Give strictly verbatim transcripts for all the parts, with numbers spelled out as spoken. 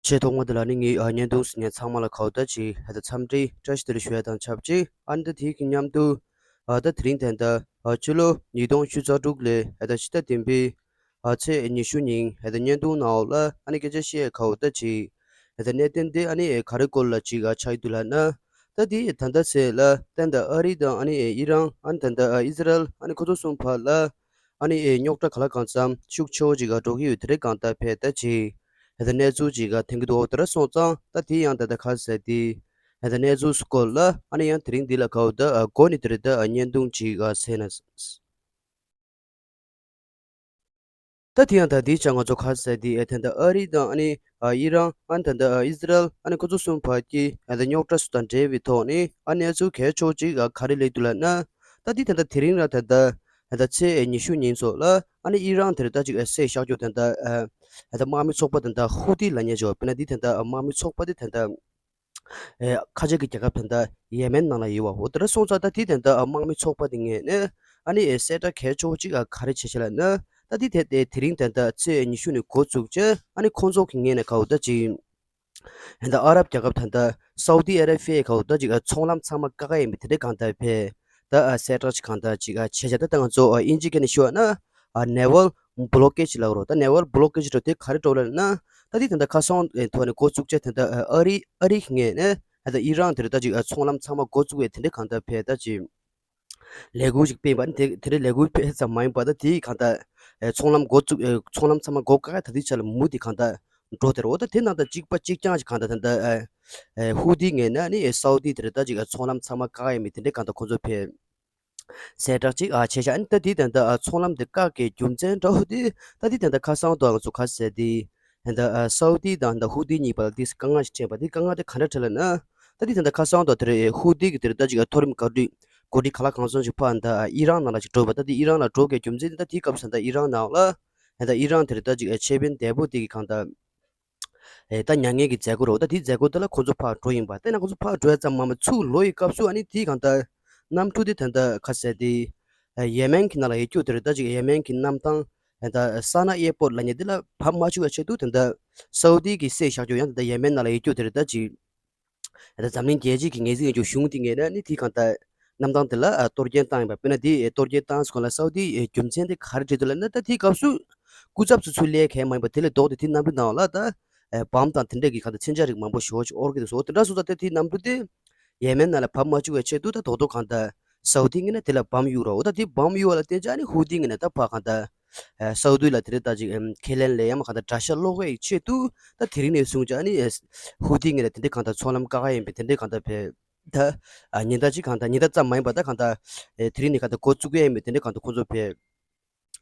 ཆེས་ཐོག་མ་དེ་ལ་ནི་ངས་ཨ་བརྙན་ཐུང་གཟིགས་མཁན་ཚང་མ་ལ་གའུ་ད་ཅིག་ཧེ་ད་འཚམས་འདྲི་བཀྲ་ཤིས་བདེ་ལེགས་ཞུ་ཡ་དང་ཆབས་ཅིག་ཨ་ནི་ད་དེའི་གི་མཉམ་དུ་ཨ་ད་དེ་རིང་ད་ལྟ་ཨ་ཕྱི་ལོ་ཉིས་སྟོང་བཅུ་རྩ་དྲུག་ལོའི་ཧེ་ད་ཕྱི་ཟླ་བདུན་པའི་ཨ་ཚེས་ཉི་ཤུ་ཉིན་ཧེ་ད་བརྙན་ཐུང་ནང་ལ་ཨ་ནི་སྐད་ཆ་བཤད་གའུ་ད་ཅིག་ཧེ་ད་གནད་དོན་དེ་ཨ་ནི་ག་རེ་སྐོར་ལ་ཅིག་ཨ་ཆགས་ཡོད་འདུག་ལབ་ན། ད་དེ་ད་ལྟ་ཚེས་ལ་ད་ལྟ་ཨ་རི་དང་ཨ་ནི་ཨི་རན་ཨ་ནི་ད་ལྟ་ཨི་ཟི་རལ་ཨ་ནི་ཁོ་ཚོ་གསུམ་བར་ལ་ཨ་ནི་རྙོག་དྲ་ག་ལ་གང་འཚམ་ཤུགས་ཆེ་བོ་ཅིག་ག་འགྲོ་གི་ཡོད། དེ་རེད་གང་ལྟར་བས་ད་ཅིག་ད་གནས་ཚུལ་ཅིག་ག་ཐོན་གི་འདུག་དེ་འདྲ་སོང་ཙང་ད་དེ་ཡང་ད་ལྟ་ག་ཟེར་དེ་ད་གནས་ཚུལ་སྐོར་ལ་ཨ་ནི་ཡང་དེ་རིང་འདི་ལ་གའུ་ད་གོ་ནི་དེ་རེད། ད་བརྙན་ཐུང་ཅིག་ག་ཟེར་ན། ད་དེ་ཡང་ད་དེའི་ཆ་ང་ཚོ་ག་ཟེར་དེ་ཨེ་ད་ལྟ་ཨ་རི་དང་ཨ་ནི་ཨ་ཨི་རན་ཨ་ནི་ད་ལྟ་ཨ་ཨི་ཟི་རལ་ཨ་ནི་ཁོ་ཚོ་གསུམ་བར་གྱི་ཨ་ད་རྙོག་དྲ་སུ་དང་འབྲེལ་བའི་ཐོག་ནས་ཨ་གནས་ཚུལ་གལ་ཆེ་བོ་ཅིག་ཨ་ག་རེ་སླེབས་འདུག་ལབ་ན། ད་དེ་ད་ལྟ་དེ་རིང་ར་ད་ལྟ་ཨ་ད་ཚེས་ཉི་ཤུ་ཉིན་ཚོ་ལ་ཨ་ནི་ཨི་རན་དེར་ད་ཅིག་ཨ་སེ་ཤག་ཅོ་ད་ལྟ་ཨ་ད་དམག་མི་ཚོགས་པ་ད་ལྟ་ཧུ་ཏི་ལབ་མཁན་ཅིག་ཡོད། དཔེར་ན་དེ་ད་ལྟ་དམག་མི་ཚོགས་པ་དེ་ད་ལྟ། ཨེ་ཁ་ཆེ་གི་རྒྱལ་ཁབ་ད་ལྟ་ཡེ་མེན་ནང་ལ་ཡོད་པ། འོ་དེ་འདྲ་སོང་ཙང་ད་དེ་ད་ལྟ་དམག་མི་ཚོགས་པ་དེ་ངོས་ནས་ཨ་ནི་ཨེ་གསལ་བསྒྲགས་གལ་ཆེ་བོ་ཅིག་ཨ་ག་རེ་བྱས་བྱས་ལབ་ན། ད་དེ་དེ་དེ་དེ་རིང་ད་ལྟ་ཚེས་ཉི་ཤུ་ནས་འགོ་བཙུགས་བྱས་ཨ་ནི་ཁོང་ཚོ་གི་ངོས་ནས་གའུ་ད་ཅིག་ད་ལྟ་ཨ་རབ་རྒྱལ་ཁབ་ད་ལྟ་སའུ་ཏི་ཨ་ར་བྷི་ཡའི་གའུ་ད་ཅིག་ཨ་ཚོང་ལམ་ཚང་མ་བཀག་ཡས་ཡིན་པའི་དེ་འདྲའི་གང་ལྟར་བས་ད་ཨ་གསལ་བསྒྲགས་ཅིག་གང་ལྟར་ཅིག་ཨ་བྱས་བྱས། ད་ལྟ་ང་ཚོ་ཨ་དབྱིན་ཇི་སྐད་ནས་ཞུ་བ་ན་ཨ་ནེ་ཝལ་བྷོ་ལོ་ཀེ་ཇི་ལབ་རོ། ད་ནེ་ཝལ་བྷོ་ལོ་ཀེ་ཇི་རོ་དེ་ག་རེ་འགྲོ་ལབ་ན། ད་དེ་ད་ལྟ་ཁ་སང་ཨེ་ཐོག་ནས་འགོ་བཙུགས་བྱས་ད་ལྟ་ཨ་ཨ་རི་ཨ་རི་གི་ངོས་ནས་ད་ལྟ་ཨི་རན་དེར་ད་ཅིག་ཨ་ཚོང་ལམ་ཚང་མ་འགོ་བཙུགས་ཡས་དེ་འདྲའི་གང་ལྟར་བས་ད་ཅིག་ལས་འགུལ་ཅིག་སྤེལ་བ་ནི་དེ་དེ་འདྲའི་ལས་འགུལ་སྤེལ་ཙམ་མ་ཡིན་པ་ད་དེའི་གང་ལྟར་ཨེ་ཚོང་ལམ་འགོ་བཙུགས་ཨེ་ཚོང་ལམ་ཚང་མ་འགོ་བཀག་ཡས་ད་དེ་ཆ་ལ་མུ་མཐུད་གང་ལྟར་འགྲོ་དེ་རེད། འོ་ད་དེ་ནང་ད་གཅིག་པ་གཅིག་རྐྱང་ཅིག་གང་ལྟར་ད་ལྟ་ཨེ་ཨེ་ཧུ་ཏི་ངོས་ནས་ནི་ཨེ་སའུ་ཏི་དེར་ད་ཅིག་ཨེ་ཚོང་ལམ་ཚང་མ་བཀག་ཡས་མི་དེ་འདྲའི་གང་ལྟར་ཁོང་ཚོ་ཕེབས། གསལ་བསྒྲགས་ཅིག་ཨ་བྱས་ཤག་ཨ་ནི་ད་དེ་ད་ལྟ་ཨ་ཚོང་ལམ་དེ་བཀག་གི་རྒྱུ་མཚན་འདྲ་བོ་དེ་ད་དེ་ད་ལྟ་ཁ་སང་དུ་ང་ཚོ་ག་ཟེར་དེ་ད་ལྟ་ཨ་སའུ་ཏི་དང་ད་ཧུ་ཏི་གཉིས་བར་ལ་དེ་དཀའ་ངལ་ཞིག་འཕྲད་པ་དེ་དཀའ་ངལ་དེ་ག་འདྲ་འཕྲད་ལབ་ན། ད་དེ་ད་ལྟ་ཁ་སང་དུ་དེ་རེད། ཧུ་ཏི་གི་དེ་རེད་ད་ཅིག་ཨ་མཐོ་རིམ་འགོ་ཁྲིད་འགོ་ཁྲིད་ག་ལ་གང་སོང་ཞིག་ཕར་ད་ཨ་ཨི་རན་ནང་ལ་ཞིག་འགྲོ་བ། ད་དེ་ཨི་རན་ལ་འགྲོ་གི་རྒྱུ་མཚན་དེ་ད་དེའི་སྐབས་སུ་ད་ཨི་རན་ནང་ལ་ད་ཨི་རན་དེ་རེད་ད་ཅིག་ཨ་ཆེ་དཔོན་འདས་པོ་དེ་གི་གང་ལྟར། ཨེ་ད་མྱ་ངན་གྱི་མཛད་སྒོ་རེད། ད་དེའི་མཛད་སྒོ་དེ་ལ་ཁོང་ཚོ་ཕར་འགྲོ་ཡིན་པ། དེ་ན་ཁོང་ཚོ་ཕར་འགྲོ་ཡ་ཙམ་མ་མ་ཚུར་ལོག་ཡི་སྐབས་སུ་ཨ་ནི་དེའི་གང་ལྟར་གནམ་གྲུ་དེ་ད་ལྟ་ཁ་ཟེར་དེ་ཨེ་ཡེ་མེན་གྱི་ནང་ལ་ཡོད་རྒྱུ་དེ་རེད། ད་ཅིག་ཡེ་མེན་གྱི་གནམ་ཐང་ཨེ་ད་ས་ན་ཨེར་པོར་ལབ་མཁན་དེ་ལ་བབས་མ་བཅུག་པའི་ཆེད་དུ་དེ་ད་སའུ་ཏི་གི་སེ་བཞག་རྒྱུ་ཡང་དེ་ད་ཡེ་མེན་ནང་ལ་ཡོད་རྒྱུ་དེ་རེད། ད་ཅིག་ད་འཛམ་གླིང་རྒྱལ་སྤྱི་གི་ངོས་འཛིན་ཡོད་རྒྱུ་གཞུང་དེ་ངོས་ནས་ནི་དེའི་གང་ལྟར་གནམ་ཐང་དེ་ལ་ཨ་གཏོར་སྐྱོན་བཏང་ཡིན་པ། དཔེར་ན་དེ་ཨེ་གཏོར་སྐྱོན་བཏང་སྐོར་ལ་སའུ་ཏི་ཨེ་རྒྱུ་མཚན་དེ་ག་རེ་བྲིས་འདུག་ལབ་ན། ད་དེའི་སྐབས་སུ་སྐུ་ཚབ་ཚོ་ཚུར་སླེབས་མཁན་མ་ཡིན་པ་དེ་ལས་ལྡོག་སྟེ་དེ་གནམ་གྲུ་ནང་ལ་ད་ཨེ་བམ་དང་དེ་འདྲས་ཀྱི་གང་ལྟར་མཚོན་ཆ་རིགས་མང་པོ་ཞེ་པོ་ཅིག་དབོར་གྱི་འདུག་ཟེར། འོ་དེ་འདྲ་སོང་ཙང་ད་དེ་གནམ་གྲུ་དེ་ཡེ་མེན་ནང་ལ་བབས་མ་བཅུག་པའི་ཆེད་དུ་ད་རྡོག་རྡོག་གང་ལྟར་སའུ་ཏི་ངོས་ནས་དེ་ལ་བམ་གཡུག་རོགས། འོ་ད་དེ་བམ་གཡུག་པ་ལ་བརྟེན་བྱས་ཨ་ནི་ཧུ་ཏི་ངོས་ནས་ད་ཕར་གང་ལྟར་ཨ་སའུ་ཏི་ལ་དེ་རེད་ད་ཅིག་ཨམ་ཁས་ལེན་ལེན་ཡ་མ་གང་ལྟར་དགྲ་ཤ་སློག་ཡའི་ཆེད་དུ་ད་དེ་རིང་ནས་བཟུང་བྱས་ཨ་ནི་ཨེ་ཧུ་ཏི་ངོས་ནས་དེ་འདྲའི་གང་ལྟར་ཚོང་ལམ་བཀག་ཡ་ཡིན་པའི་དེ་འདྲའི་གང་ལྟར་བས་ད་ཨ་ཉིན་ལྟར་ཅིག་གང་ལྟར་ཉིན་ལྟར་ཙམ་མ་ཡིན་པ་ད་གང་ལྟར་ཨེ་དེ་རིང་ནས་གང་ལྟར་འགོ་བཙུགས་ཡ་ཡིན་པའི་དེ་འདྲའི་གང་ལྟར་ཁོང་ཚོ་བས་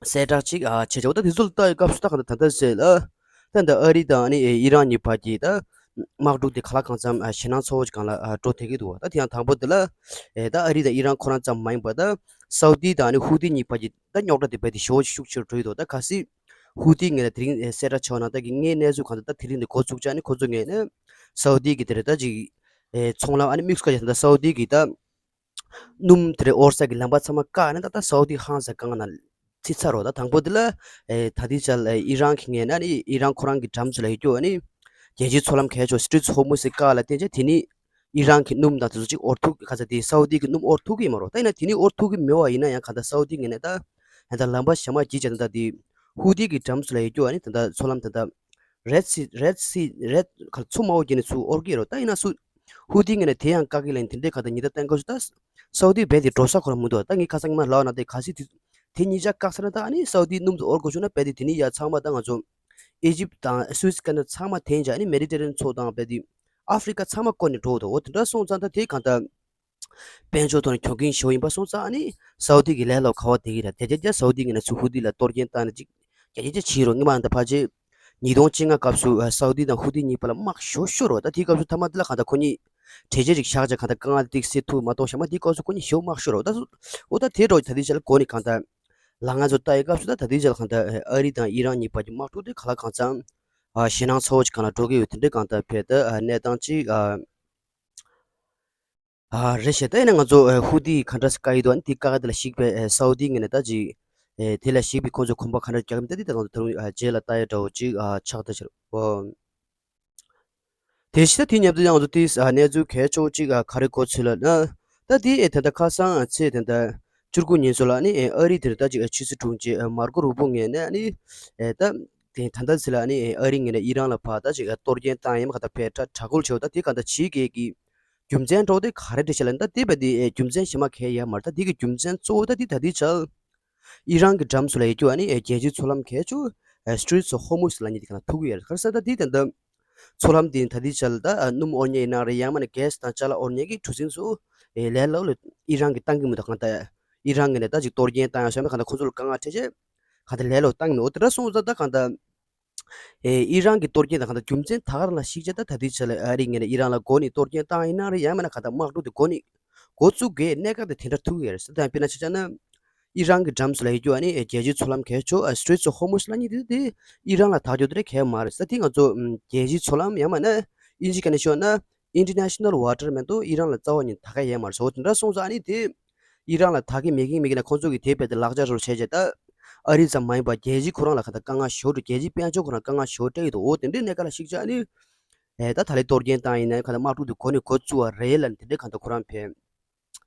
གསལ་བསྒྲགས་ཅིག་ཨ་བྱས་བྱས། འོ་ད་དེ་ཚོ་ལ་ལྟ་ཡི་སྐབས་སུ་ད་གང་ལྟར་ད་ལྟ་ཟེར་ལ་ད་ད་ཨ་རི་དང་ཨ་ནི་ཨེ་ཨི་རན་གཉིས་བར་གྱི་ད་དམག་འཁྲུག་དེ་ག་ལ་གང་འཚམ་ཨ་ཞེད་སྣང་ཚ་བོ་ཅིག་སྒང་ལ་ཨ་འགྲོ་བསྡད་ཀྱི་འདུག་བ། ད་དེ་ཡང་དང་པོ་དེ་ལ་ཨེ་ད་ཨ་རི་དང་ཨི་རན་ཁོ་རང་ཙམ་མ་ཡིན་པ་ད་སའུ་ཏི་དང་ཨ་ནི་ཧུ་ཏི་གཉིས་བར་གྱི་ད་རྙོག་དྲ་དེ་རྦད་དེ་ཞེ་པོ་ཅིག་ཤུགས་ཆེ་རུ་འགྲོ་ཡི་འདུག་ད་གལ་སྲིད་ཧུ་ཏི་ངོས་ནས་དེ་རིང་ཨེ་གསལ་བསྒྲགས་བྱས་པ་ན་ད་གི་དངོས་གནས་ཚུལ་གང་ལྟར་ད་དེ་རིང་ནས་འགོ་བཙུགས་བྱས་ཨ་ནི་ཁོ་ཚོ་ངོས་ནས་སའུ་ཏི་གི་དེ་རེད་ད་ཅིག་ཨེ་ཚོང་ལམ་ཨ་ནི་དམིགས་སུ་བཀར་བྱས་ད་སའུ་ཏི་གི་ད་སྣུམ་དེ་རེད་དབོར་ས་གི་ལམ་པ་ཚང་མ་བཀག་ནས་ད་ལྟ་སའུ་ཏི་ཧང་སང་དཀའ་ངལ་ནང་ཚུད་ཚར་རོ། ད་དང་པོ་དེ་ལ་ཨེ་ད་ལྟའི་ཆར་ཨེ་ཨི་རན་གྱི་ངོས་ནས་ཨ་ནི་ཨི་རན་ཁོ་རང་གི་འགྲམ་ཚོ་ལ་ཡོད་རྒྱུ་ཨ་ནི་རྒྱལ་སྤྱིའི་ཚོང་ལམ་གལ་ཆེ་བ་སི་ཊི་རེཊ་ཧོར་མུ་ཛི་བཀག་ལ་བརྟེན་བྱས་དེ་ནི་ཨི་རན་གྱི་སྣུམ་དང་དེ་ཚོ་ཅིག་དབོར་ཐུབ་ག་ཚ་དེ་སའུ་ཏི་གི་སྣུམ་དབོར་ཐུབ་ཀྱི་མ་རོ། ད་ཡིན་ན་དེ་ནི་དབོར་ཐུབ་ཀྱི་མེད་པ་ཡིན་ན་ཡང་ག་ད་སའུ་ཏི་ངོས་ནས་ད་ད་ལམ་པ་ཞྭ་དམར་བརྒྱུད་བྱས་ད་ད་དེ་ཧུ་ཏི་གི་འགྲམ་ཚོ་ལ་ཡོད་རྒྱུ་ཨ་ནི་ད་ད་ཚོང་ལམ་ད་ད་རེད་སི་རེད་སི་རེད་ག་མཚོ་དམར་པོ་བརྒྱུད་ནས་ཚུར་དབོར་གྱི་རོ། ད་ཡིན་ན་སུ་ཧུ་ཏི་ངོས་ནས་དེ་ཡང་བཀག་གི་ལན་དེ་འདྲའི་ག་ད་ཉི་ཟླ་བསྟན་དགོས་སུ་ད་སའུ་ཏི་རྦད་དེ་འགྲོ་ས་ཁོ་རང་མི་འདུག་ད་ངས་ཁ་སང་ཉི་མ་ལབ་ན་དེ་གལ་སྲིད་དེ་དེ་གཉིས་ཆ་བཀག་ཚར་ན་ད་ཨ་ནི་སའུ་ཏི་སྣུམ་དུ་དབོར་དགོས་བྱུང་ན་རྦད་དེ་དེ་ནི་ཡ་ཚང་མ་ད་ང་ཚོ་ཨི་ཇིབ་དང་སུ་ཨེ་ཛི་ཀ་ནལ་ཚང་མ་འཐེན་བྱས་ཨ་ནི་མེ་ཌི་ཊེ་རེ་ནི་ཡན་མཚོ་དང་རྦད་དེ་ཨ་ཧྥི་རི་ཀ་ཚང་མ་བསྐོར་ནས་འགྲོ་འདུག་འོ་དེ་འདྲ་སོང་ཙང་ད་དེ་གང་ལྟར་དཔལ་འབྱོར་ཐོག་ནས་གྱོང་གུན་ཞེ་པོ་ཡིན་པ་སོང་ཙང་ཨ་ནི་སའུ་ཏི་གི་ལས་སླ་པོ་ག་པར་བསྡད་ཀྱི་རེད། དེ་རྒྱ་རྒྱ་སའུ་ཏི་ངོས་ནས་ཚུར་ཧུ་ཏི་ལ་གཏོར་སྐྱོན་བཏང་ནས་ཅིག་རྒྱ་རྒྱ་རྒྱ་བྱེད་རོགས། ངས་མ་ད་ཕལ་ཆེར་ཉིས་སྟོང་བཅོ་ལྔ་སྐབས་སུ་ཨ་སའུ་ཏི་དང་ཧུ་ཏི་གཉིས་བར་ལ་དམག་ཤོར་ཤོར་རོ། ད་དེའི་སྐབས་སུ་ཐ་མ་དེ་ལ་གང་ལྟར་ཁོ་གཉིས་གྲོས་ཆོད་ཅིག་བཞག་བྱས་གང་ལྟར་དཀའ་ངལ་ཏིག་སེ་ཐུག་མ་གཏོགས་ཞག་མ་དེའི་སྐབས་སུ་ཁོ་གཉིས་ཞེ་པོ་དམག་ཤོར་རོ། ད་སུ་འོ་ད་དེ་འགྲོ་ད་དེ་ཆ་ལ་གོ་ནི་གང་ལྟར་ལ་ང་ཚོ་ལྟ་ཡི་སྐབས་སུ་ད་ད་དེ་ཆ་ལ་གང་ལྟར་ཨ་རི་དང་ཨི་རན་གཉིས་བར་གྱི་དམག་འཁྲུག་དེ་ག་ལ་གང་འཚམ་ཨ་ཞེད་སྣང་ཚ་བོ་ཅིག་སྒང་ལ་འགྲོ་གི་ཡོད། དེ་འདྲའི་གང་ལྟར་བས་ད་ཨ་གནས་སྟངས་ཅིག་ཨ། ཨ་རེད་ཤག་ད་ཡིན་ན་ང་ཚོ་ཨེ་ཧུ་ཏི་ག་འདྲ་སེ་བཀག་ཡི་འདུག་ཨ་ནི་དེ་བཀག་ཡ་དེ་ལ་གཞིགས་པའི་ཨེ་སའུ་ཏི་ངོས་ནས་ད་ཅིག་ཨེ་དེ་ལ་གཞིགས་པའི་ཁོང་ཚོས་གོམ་པ་ག་འདྲ་རྒྱག་གི་ཡིན་ད་དེ་ད་ང་ཚོ་ད་རུང་ཨ་རྗེས་ལ་ལྟ་ཡ་འདྲ་བོ་ཅིག་ཨ་ཆགས་ད་ཤག་ཨོ། དེ་བཞིན་ད་དེ་མཉམ་དུ་ཡང་ང་ཚོ་དེ་གནས་ཚུལ་གལ་ཆེ་བོ་གཅིག་ག་རེ་གོ་ཚུལ་ལབ་ན། ད་དེ་ད་ལྟ་ཁ་སང་ཚེས་ད་ལྟ་བཅུ་དགུ་ཉིན་སོ་ལ་ནི་ཨ་རི་དེར་ད་ཅིག་ཕྱི་སྲིད་དྲུང་ཆེ་མར་ཀོ་རུ་པོ་ངོས་ནས་ནི་ད་དེ་ད་ལྟ་ཚེ་ལ་ནི་ཨ་རི་ངོས་ནས་ཨི་རན་ལ་ཕར་ད་ཅིག་གཏོར་སྐྱོན་བཏང་ཡིན་མ་ག་ད་ཕེ་ད་དྲག་རྒོལ་བྱེད་ད་དེ་ག་ད་བྱེད་མཁན་གྱི་རྒྱུ་མཚན་འཕྲོག་དེ་ག་རེ་འདྲ་ཞིག་ལ་ད་དེ་བས་དེ་རྒྱུ་མཚན་གཞན་མ་གང་ཡང་མ་རེད། ད་དེ་གི་རྒྱུ་མཚན་གཙོ་བོ་ད་དེ་ད་དེ་ཆ་ཨི་རན་གྱི་འགྲམ་སུ་ལ་ཡོད་རྒྱུ་ཨ་ནི་རྒྱལ་སྤྱིའི་མཚོ་ལམ་གལ་ཆེ་Straits of Hormuz ལ་ཉིད་དེ་ག་ལ་ཐུག་གི་ཡོད་རེད། ག་རེ་ཟེར་ད་དེ་ད་ད་མཚོ་ལམ་དེ་ད་དེ་ཆ་ལ་ད་སྣུམ་དབོར་མཁན་ཡིན་ན་རེད། ཡང་མིན་ན་གྷེ་སི་དང་ཅ་ལག་དབོར་མཁན་གྱི་གྲུ་གཟིངས་སུ་ལས་སླ་པོ་ལ་ཨི་རན་གྱི་བཏང་གི་མི་འདུག་གང་ལྟར་ཨི་རན་གྱི་ནས་ད་ཅིག་གཏོར་སྐྱོན་བཏང་ཡ་བྱས་ན་གང་ལྟར་ཁོ་ཚོ་ལ་དཀའ་ངལ་འཕྲད་བྱས་གང་ལྟར་ལས་སླ་པོ་བཏང་གི་མི་འདུག་དེ་འདྲ་སོང་ཙང་ད་གང་ལྟར། ཨེ་ཨི་རན་གྱི་གཏོར་སྐྱོན་དང་གང་ལྟར་རྒྱུ་མཚན་ད་ག་རང་ལ་གཞིགས་བྱས་ད་ད་ལྟའི་ཆ་ལ་ཨ་རི་ངོས་ནས་ཨི་རན་ལ་འགོ་ནས་གཏོར་སྐྱོན་བཏང་ཡིན་ན་རེད། ཡང་མིན་ན་གང་ལྟར་དམག་འཁྲུག་དེ་འགོ་ནས་འགོ་བཙུགས་དགོས་གནད་འགག་དེ་དེ་འདྲ་ཐུག་ཡོད་རེད་ཟེར། ད་དཔེར་ན་ཆ་བཞག་ན་ཨི་རན་གྱི་འགྲམ་སུ་ལ་ཡོད་རྒྱུ་ཨ་ནི་རྒྱལ་སྤྱིའི་མཚོ་ལམ་གལ་ཆེ་Straits of Hormuz ལབ་མཁན་དེ་དེ་ཨི་རན་ལ་བདག་རྒྱུ་དེ་འདྲ་གང་ཡང་མ་རེད་ཟེར། དེ་ང་ཚོ་རྒྱལ་སྤྱིའི་མཚོ་ལམ་ཡང་མིན་ན་ཨིན་ཇི་སྐད་ནས་ཤོད་ན་International Water མེད་དུ་ཨི་རན་ལ་རྩ་བ་ཉིད་ད་ག་ཡང་མ་རེད་ཟེར། འོ་དེ་འདྲ་སོང་ཙང་ཨ་ནི་དེ་ཨི་རན་ལ་ད་གི་མེད་གི་མེད་གི་ན་ཁོང་ཚོ་གི་དེ་བས་དེ་ལག་ཆ་རུ་བྱས་བྱས་ད་ཨ་རི་ཙམ་མ་ཡིན་པ་རྒྱལ་སྤྱི་ཁོ་རང་ལ་ག་ད་དཀའ་ངལ་ཞེ་པོ་འདུག་རྒྱལ་སྤྱིའི་དཔལ་འབྱོར་ཁོ་རང་དཀའ་ངལ་ཞེ་པོ་འཕྲད་ཀྱི་འདུག་འོ་དེ་འདྲའི་གནས་སྐབས་ལ་གཞིགས་བྱས་ཨ་ནི་ཨེ་ད་ད་ལས་གཏོར་སྐྱོན་བཏང་ཡིན་ན་ག་ད་དམག་འཁྲུག་དེ་འགོ་ནས་འགོ་བཙུགས་པ་རེད་ལབ་ནས་དེ་འདྲའི་ག་ད་ཁོ་རང་ཕེ་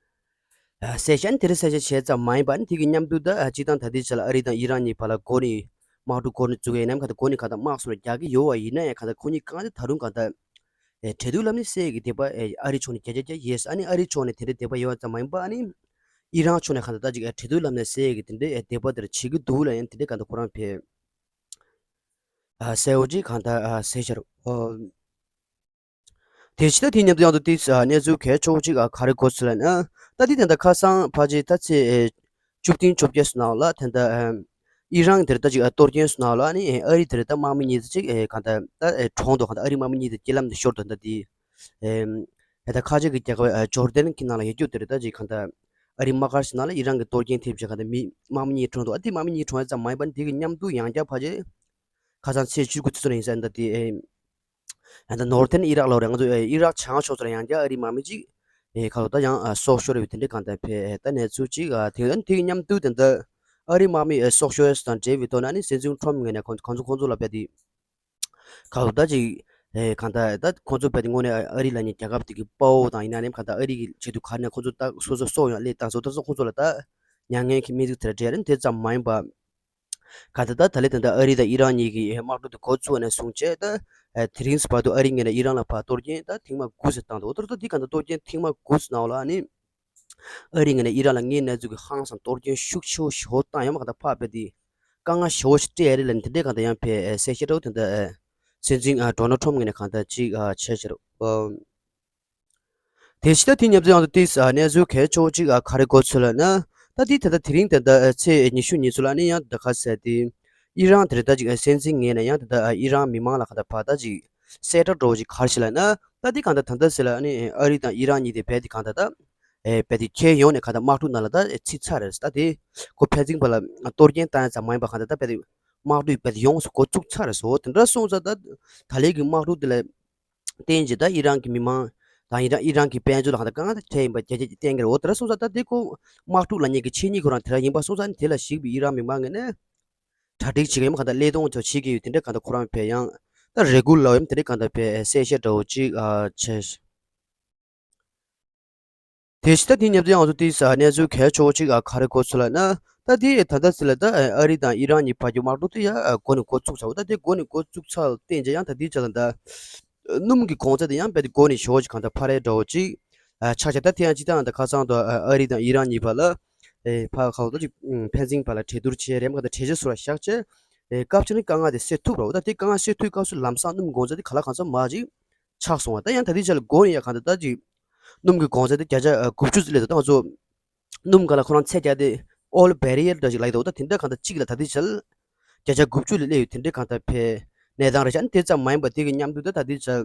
གསལ་བཤད་ནི་དེ་རིང་གསལ་བཤད་བྱས་ཙམ་མ་ཡིན་པ་ནི་དེ་གི་མཉམ་དུ་ད་སྤྱི་བཏང་ད་ལྟའི་ཆ་ལ་ཨ་རི་དང་ཨི་རན་གཉིས་བར་ལ་འགོ་ནས་དམག་འཁྲུག་འགོ་ནས་བཙུགས་ཡིན་ནམ་ག་ད་འགོ་ནས་ག་ད་དམག་སོགས་ལ་རྒྱག་གི་ཡོད་པ་ཡིན་ན་ཡང་ག་ད་ཁོ་གཉིས་གང་ལྟར་ད་རུང་ག་ད་ཨེ་འབྲེལ་གཏུག་ལམ་ནས་སེལ་གྱི་དེ་པ་ཨེ་ཨ་རི་ཕྱོགས་ནས་བརྒྱ་ཆ་བརྒྱ་ཡེས། ཨ་ནི་ཨ་རི་ཕྱོགས་ནས་དེ་འདྲའི་དེ་པ་ཡོད་པ་ཙམ་མ་ཡིན་པ་ཨ་ནི་ཨི་རན་ཕྱོགས་ནས་གང་ལྟར་ད་ཅིག་ཨེ་འབྲེལ་གཏུག་ལམ་ནས་སེལ་གྱི་དེ་འདྲའི་ཨེ་དེ་པ་དེར་བྱེད་ཀྱི་འདུག་ལ་ཡང་དེ་འདྲའི་གང་ལྟར་ཁོ་རང་ཕེ་ཨ་གསལ་བོ་ཅིག་གང་ལྟར་ཨ་གསལ་ཤར་ཨོ། དེ་ཕྱི་ད་དེ་མཉམ་དུ་ཡང་དུ་དེ་ཨ་གནས་ཚུལ་གལ་ཆེ་བོ་ཅིག་ཨ་ག་རེ་གོ་ཚུལ་ལ་ན་ད་དེ་དེ་འདྲ་ཁ་སང་ཕལ་ཆེར་ད་ཚེ་ཨེ་བཅུ་བདུན་བཅོ་བརྒྱད་སུ་ནང་ལ་དེ་འདྲ་ཨེ་ཨི་རན་དེར་ད་ཅིག་ཨ་གཏོར་སྐྱོན་སུ་ནང་ལ་ནི་ཨེ་ཨ་རི་དེར་ད་དམག་མི་གཉིས་ད་ཅིག་ཨེ་གང་ལྟར་ད་ཨེ་གྲོངས་འདུག་གང་ལྟར་ཨ་རི་དམག་མི་གཉིས་ད་རྐྱེན་ལམ་དུ་ཤོར་འདུག་ད་དེ་ཨེ་ད་ཁ་ཆེ་གི་རྒྱལ་ཁབ་ཨེ་ཇོར་ཌན་གྱི་ནང་ལ་ཡོད་རྒྱུ་དེར་ད་ཅིག་གང་ལྟར་ཨ་རི་དམག་སྒར་ཞིག་ནང་ལ་ཨི་རན་གྱི་གཏོར་སྐྱོན་ཐེབས་བྱས་གང་ལྟར་མི་དམག་མི་གཉིས་གྲོངས་འདུག་ཨ་དེ་དམག་མི་གཉིས་གྲོངས་ཡ་ཙམ་མ་ཡིན་པ་ནི་དེ་གི་མཉམ་དུ་ཡང་བསྐྱར་ཕལ་ཆེར་ཁ་སང་ཚེས་བཅུ་དགུ་ཚེས་ཚོ་ནས་ཡིན་ས་འདི་དེ་ཨེ་ཡང་ད་ནོར་ཐན་ཨི་རག་ལ་རེད། ང་ཚོ་ཨེ་ཨི་རག་བྱང་ཕྱོགས་ཚོ་ལ་ཡང་བསྐྱར་ཨ་རིའི་དམག་མི་གཅིག་ཨེ་ཁ་ལོ་ད་ཡང་ཨ་སྲོག་ཤོར་རེ་བའི་དེ་འདྲའི་གང་ལྟར་ཕེ་ཨེ་ད་གནས་ཚུལ་གཅིག་ཨ་དེ་དེ་གི་མཉམ་དུ་དེ་འདྲ་ཨ་རིའི་དམག་མི་ཨེ་སྲོག་ཤོར་ཡས་དང་འབྲེལ་བའི་ཐོག་ན་ནི་སྲིད་འཛིན་ཁྲོམ་ངོས་ནས་ཁོང་ཁོང་ཚོ་ཁོང་ཚོ་ལ་བས་དེ་ཁ་ལོ་ད་ཅིག་ཨེ་གང་ལྟར་ད་ཁོང་ཚོ་བས་དེ་དངོས་གནས་ཨ་རི་ལ་ནི་རྒྱལ་ཁབ་དེ་གི་དཔའ་བོ་དང་ཡིན་ན་ནི་གང་ལྟར་ཨ་རི་གི་ཆེད་དུ་ག་ནས་ཁོང་ཚོ་ད་སོ་སོ་སྲོག་ཡང་སླེབས་དང་སོ་ད་སོ་ཁོང་ཚོ་ལ་ད་མྱ་ངན་གྱི་སྨོན་ཚིག་དེ་འདྲ་སྤྲད་རེད། དེ་ཙམ་མ་ཡིན་པ། ག་ད་ད་ད་ལས་ད་ད་ཨ་རི་དང་ཨི་རན་གཉིས་ཀྱི་དམག་འཁྲུག་དེ་འགོ་བཙུགས་ནས་བཟུང་བྱས་ད་དེ་རིང་བར་དུ་ཨ་རི་ངོས་ནས་ཨི་རན་ལ་ཕར་གཏོར་སྐྱོན་ད་ཐེངས་མ་དགུ་ཙམ་བཏང་འདུག་འོ་ད་ད་འདི་ག་ད་གཏོར་སྐྱོན་ཐེངས་མ་དགུ་ཙམ་ནང་ལ་ནི་ཨ་རི་ངོས་ནས་ཨི་རན་ལ་དངོས་གནས་ཚུལ་གྱི་ཧང་སང་གཏོར་སྐྱོན་ཤུགས་ཆེ་བོ་ཞེ་པོ་བཏང་ཡོད་མ། ག་ད་ཕར་བས་དེ་དཀའ་ངལ་ཞེ་པོ་ཞིག་སྤྲད་ཡ་རེད་ལ་ནི་དེ་འདྲའི་ག་ད་ཡང་ཕེ་གསལ་བཤད་འདྲ་བོ་དེ་འདྲ་སྲིད་འཛིན་ཌོ་ནལ་ཁྲོམ་ངོས་ནས་ག་ད་ཅིག་བྱས་ཤག་རོགས། དེ་ཕྱི་ད་དེ་མཉམ་དུ་ཡང་དུ་ཏིས་གནས་ཚུལ་གལ་ཆེ་བོ་གཅིག་ག་རེ་གོ་ཚུལ་ལ་ན། ད་དེ་ད་ལྟ་དེ་རིང་ད་ལྟ་ཚེས་ཉི་ཤུ་ཉིན་ཚུལ་ལ་ནི་ཡང་ད་ག་ཟེར་དེ། ཨི་རན་དེར་ད་ཅིག་སྲིད་འཛིན་ངོས་ནས་ཡང་ད་ལྟ་ཨི་རན་མི་མང་ལ་ག་ད་ཕར་ད་ཅིག་གསལ་བསྒྲགས་འདྲ་བོ་ཅིག་ག་རེ་ཞིག་ལ་ན། ད་དེ་གང་ད་ད་ལྟ་ཟེར་ལ་ནི་ཨ་རི་དང་ཨི་རན་གཉིས་དེ་བས་དེ་གང་ད་ད་བས་དེ་ཁྱེད་ཡོང་ནས་ག་ད་དམག་འཁྲུག་ནང་ལ་ད་ཚིག་ཚར་རེད། ད་དེ་ཁོ་ཕན་ཚུན་བར་ལ་གཏོར་སྐྱོན་བཏང་ཡ་ཙམ་མ་ཡིན་པ་གང་ད་ད་བས་དེ་དམག་འཁྲུག་བས་དེ་ཡོངས་སུ་འགོ་བཙུགས་ཚར་རེད་ཟེར། འོ་དེ་འདྲ་སོང་ཙང་ད་ད་ལས་ཀྱི་དམག་འཁྲུག་དེ་ལ། བརྟེན་བྱས་ད་ཨི་རན་གྱི་མི་མང་དང་ཨི་རན་ཨི་རན་གྱི་དཔལ་འབྱོར་ལ་གང་ལྟར་དཀའ་ངལ་འཕྲད་ཡིན་པ་རྒྱ་ཆེ་བསྟན་གྱི་རེད། འོ་དེ་འདྲ་སོང་ཙང་ད་དེ་ཁོ་དམག་འཁྲུག་ལ་ཉེ་གི་ཆེ་ཉེ་ཁོ་རང་དེ་འདྲ་ཡིན་པ་སོང་ཙང་དེ་ལ་གཞིགས་པའི་ཨི་རན་མི་མང་ངོས་ནས་གྲ་སྒྲིག་བྱེད་ཀྱི་ཡོད་མ། གང་ལྟར་བློས་གཏོང་ཚོ་བྱེད་ཀྱི་ཡོད། དེ་འདྲ་གང་ལྟར་ཁོ་རང་བས་ཡང་ད་རེ་སྐུལ་ལ་ཡོད་དེ་འདྲ་གང་ལྟར་བས་གསལ་བཤད་འདྲ་བོ་ཅིག་བྱས། དེ་ཕྱི་ད་དེ་མཉམ་དུ་ཡང་ང་ཚོ་དེ་གནས་ཚུལ་གལ་ཆེ་བོ་ཅིག་ག་རེ་གོ་ཚུལ་ལ་ན། ད་དེ་ད་ལྟ་ཟེར་ལ་ད་ཨ་རི་དང་ཨི་རན་གཉིས་བར་གྱི་དམག་འཁྲུག་དེ་ཡང་འགོ་ནས་འགོ་བཙུགས་ཚར་བ། ད་དེ་འགོ་ནས་འགོ་བཙུགས་ཚར་བརྟེན་བྱས་ཡང་ད་དེ་ཆ་ལ་ད། སྣུམ་གྱི་གོང་ཚད་དེ་ཡང་རྦད་དེ་འགོ་ནས་ཞེ་པོ་ཅིག་གང་ལྟར་འཕར་ཡ་འདྲ་བོ་ཅིག་ཨ་ཆགས་ཆགས། ད་དེ་ཡང་སྤྱིར་བཏང་ད་ཁ་སང་དུ་ཨ་རི་དང་ཨི་རན་གཉིས་བར་ལ་ཨེ་ཕར་ཁ་ལོ་ད་ཅིག་ཕན་ཚུན་བར་ལ་གྲོས་བསྡུར་བྱས་རེད་མ་ག་ད་གྲོས་ཆོད་སོགས་ལ་བཞག་བྱས་ཨེ་སྐབས་ཆ་ནི་དཀའ་ངལ་དེ་སེལ་ཐུབ་རེད། ད་དེ་དཀའ་ངལ་སེལ་ཐུབ་སྐབས་སུ་ལམ་སང་སྣུམ་གོང་ཚད་དེ་ག་ལ་གང་འཚམ་མར་ཅིག་ཆག་སོང་བ། ད་ཡང་ད་དེ་ཆ་ལ་འགོ་ནས་ཡ་གང་ལྟར་ད་ཅིག་སྣུམ་གྱི་གོང་ཚད་དེ་བརྒྱ་ཆ་དགུ་བཅུ་ཙམ་སླེབས་འདུག་ད་ང་ཚོ་སྣུམ་ག་ལ་ཁོ་རང་ཚད་བརྒྱ་དེ་oil barrel འདྲ་ཞིག་ལབ་ཡོད་འདུག་ད་དེ་འདྲ་གང་ལྟར་གཅིག་ལ་ད་ལྟའི་ཆར་བརྒྱ་ཆ་དགུ་བཅུ་ལས་སླེབས་ཡོད། དེ་འདྲའི་གང་ལྟར་ཕེ་གནས་སྟངས་རེད་ཤག་ཨ་ནི་དེ་ཙམ་མ་ཡིན་པ་དེ་གི་མཉམ་དུ་ད་ད་ལྟའི་ཆར་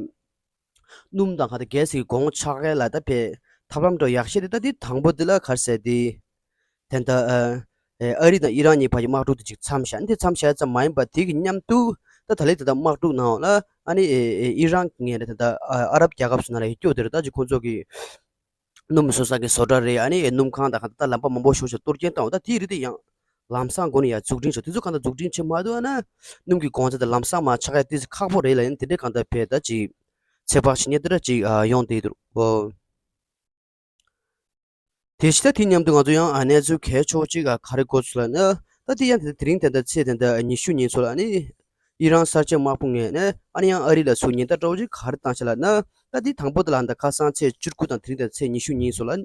སྣུམ་དང་གང་ལྟར་གྷེ་སི་གི་གོང་ཆག་ཡ་ལ་ད་ཕེ་ཐབས་ལམ་འདྲ་ཡག་ཤོས་དེ་ད་དེ་དང་པོ་དེ་ལ་ག་རེ་ཟེར་དེ་དེ་འདྲ་ཨ་རི་དང་ཨི་རན་གཉིས་བར་གྱི་དམག་འཁྲུག་དེ་ཅིག་མཚམས་བཞག་ཨ་ནི་དེ་མཚམས་བཞག་ཡ་ཙམ་མ་ཡིན་པ་དེ་གི་མཉམ་དུ་ད་ད་ལྟའི་དེ་འདྲ་དམག་འཁྲུག་ནང་ལ་ཨ་ནི་ཨི་རན་གྱི་ངོས་ནས་དེ་འདྲ་ཨ་རབ་རྒྱལ་ཁབ་ཚོ་ནང་ལ་ཡོད་རྒྱུ་དེ་རེད། ད་ཅིག་ཁོང་ཚོ་གི་སྣུམ་བཟོ་ས་གི་བཟོ་གྲྭ་རེད། ཨ་ནི་སྣུམ་ཁང་དང་གང་ལྟར་ལམ་པ་མང་པོ་ཞིག་གཏོར་སྐྱོན་བཏང་བ། ད་དེའི་རིགས་དེ་ཡང་ལམ་སང་འགོ་ནས་ཡང་འཛུགས་སྐྲུན་བྱས། དེ་ཚོ་གང་ལྟར་འཛུགས་སྐྲུན་བྱེད་མ་ཐུབ་ན་སྣུམ་གྱི་གོང་ཚད་དེ་ལམ་སང་མར་ཆག་ཡ་ཏོག་ཙམ་ཁག་པོ་རེད་ལབ་ཡིན། དེ་འདྲའི་གང་ལྟར་བས་ད་ཅིག་ ཚོད་དཔག་བྱེད་མཁན་དེ་འདྲ་ཅིག་ཨ་ཡོང་བསྡད་འདུག་ཨོ། དེ་བཞིན་ད་དེ་མཉམ་དུ་ང་ཚོ་ཡང་ཨ་གནས་ཚུལ་གལ་ཆེ་བོ་ཅིག་ཨ་ག་རེ་གོ་སོང་ལབ་ན། ད་དེ་ཡང་དེ་དེ་རིང་དེ་འདྲ་ཚེས་དེ་འདྲ་ཉི་ཤུ་ཉིན་སོང་ལ་ནི། ཨི་རན་གསར་བརྗེ་དམག་དཔུང་ངོས་ནས་ཨ་ནི་ཡང་ཨ་རི་ལ་ཚུར་ཉེན་བརྡ་འདྲ་བོ་ཅིག་ག་རེ་བཏང་ཤག་ལབ་ན། ད་དེ་དང་པོ་དེ་ལ་ད་ཁ་སང་ཚེས་བཅུ་དགུ་དང་དེ་རིང་དེ་ཚེས་ཉི་ཤུ་ཉིན་སོང་ལ།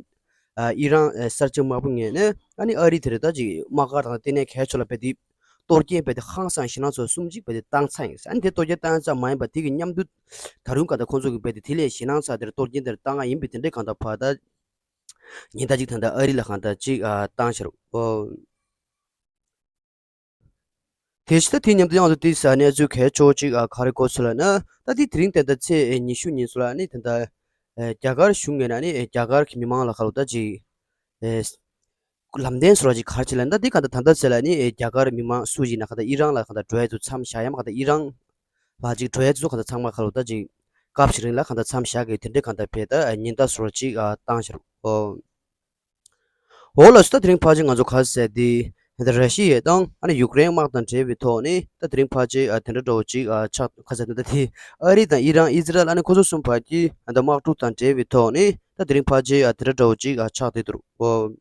ཨ་ཨི་རན་ཨ་གསར་བརྗེ་དམག་དཔུང་ངོས་ནས་ཨ་ནི་ཨ་རི་དེ་རེད་ད་ཅིག་དམག་སྒར་དང་ལྟེ་གནས་གལ་ཆེ་ལ་རྦད་དེ་གཏོར་སྐྱོན་རྦད་དེ་ཧང་སང་ཞེད་སྣང་ཚོར་བ་གསུམ་ཅིག་རྦད་དེ་བཏང་ཚར་ཡིན། ཨ་ནི་དེ་གཏོར་སྐྱོན་བཏང་ཚར་མ་ཡིན་པ་དེ་གི་མཉམ་དུ་ད་རུང་གང་ལྟར་ཁོང་ཚོ་གི་རྦད་དེ་དེ་ལས་ཞེད་སྣང་ཚ་དེར་གཏོར་སྐྱོན་དེར་བཏང་ཡ་ཡིན་པའི་དེ་འདྲའི་གང་ལྟར་ཕར་ད་ཉེན་བརྡ་ཅིག་ད་ལྟ་ཨ་རི་ལ་གང་ལྟར་ཅིག་ཨ་བཏང་ཤག་རོ། དེ་བཞིན་ད་དེ་མཉམ་དུ་ཡང་དུ་དེ་ས་གནས་ཚུལ་གལ་ཆེ་བོ་ཅིག་ཨ་ག་རེ་གོ་སོང་ལབ་ན། ད་དེ་དེ་རིང་དེ་ད་ཚེས་ཉི་ཤུ་ཉིན་སོང་ལ་ནི་དེ་ད་རྒྱ་གར་གཞུང་ངོས་ནས་ནི་རྒྱ་གར་གྱི་མི་མང་ལ་ཁ་ལོ་ད་ཅིག་ལམ་སྟོན་སོགས་ཅིག་ག་རེ་བྱེད་ལབ་ན། ད་འདི་ག་ད་ད་ལྟ་ཚེ་ལ་ནི་རྒྱ་གར་མི་མང་སུ་ཞིག་ན་ག་ད་ཨི་རན་ལ་ག་ད་འགྲོ་ཡ་ཚོ་མཚམས་བཞག་ཡ་མ་ག་ད་ཨི་རན་ལ་ཅིག་འགྲོ་ཡ་ཚོ་ག་ད་ཚང་མ་ཁ་ལོ་ད་ཅིག་སྐབས་ཤིག་རིང་ལ་ག་ད་མཚམས་བཞག་གི་དེ་འདྲའི་ག་ད་བས་ད་ཉེན་བརྡ་སོགས་ཅིག་བཏང་ཤག་རོ། འོ་ལགས་སོ། ད་དེ་རིང་ཕལ་ཆེར་ང་ཚོ་ག་ཟེར་དེ་ད་ར་ཤི་ཡ་དང་ཨ་ནི་ཡུཀ་རེན་དམག་དང་འབྲེལ་བའི་ཐོག་ནས་ད་དེ་རིང་ཕལ་ཆེར་དེ་འདྲ་འདྲ་བོ་ཅིག་ཆགས་ག་ཟེར་ད་དེ་ཨ་རི་དང་ཨི་རན་ཨི་ཟི་རལ་ཨ་ནི་ཁོ་ཚོ་གསུམ་བར་གྱི་ད་དམག་འཁྲུག་དང་འབྲེལ་བའི་ཐོག་ནས་ད་དེ་རིང་ཕལ་ཆེར་དེ་འདྲ་འདྲ་བོ་ཅིག་ཆགས་བསྡད་འདུག་རོ།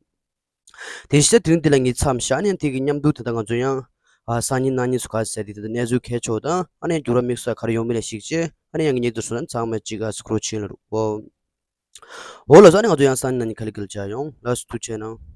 དེ་བཞིན་དེ་རིང་འདི་ལ་ངས་མཚམས་བཞག་ནས་དེ་གི་མཉམ་དུ་ད་ལྟ་ང་ཚོ་ཡང་ཨ་སང་ཉིན་གནངས་ཉིན་སུ་ག་ཟེར་དེ་ད་ལྟ་གནས་ཚུལ་གལ་ཆེ་བོ་དང་ཨ་ནི་འགྱུར་བ་དམིགས་བསལ་ག་རེ་ཡོང་མིན་ལ་གཞིགས་བྱས་ཨ་ནི་ཡང་ངེད་ཉིད་དུ་སོང་ན་ཚང་མ་ཅིག་ཨ་སུ་ཁུར་ཕྱིན་ལ་རུ་འོ། འོ་ལགས་སོ། ཨ་ནི་ང་ཚོ་ཡང་སང་ཉིན་གནངས་ཉིན་ག་ལེ་ག་ལེ་མཇལ་ཡོང་། ལགས་སོ། ཐུགས་རྗེ་གནང་།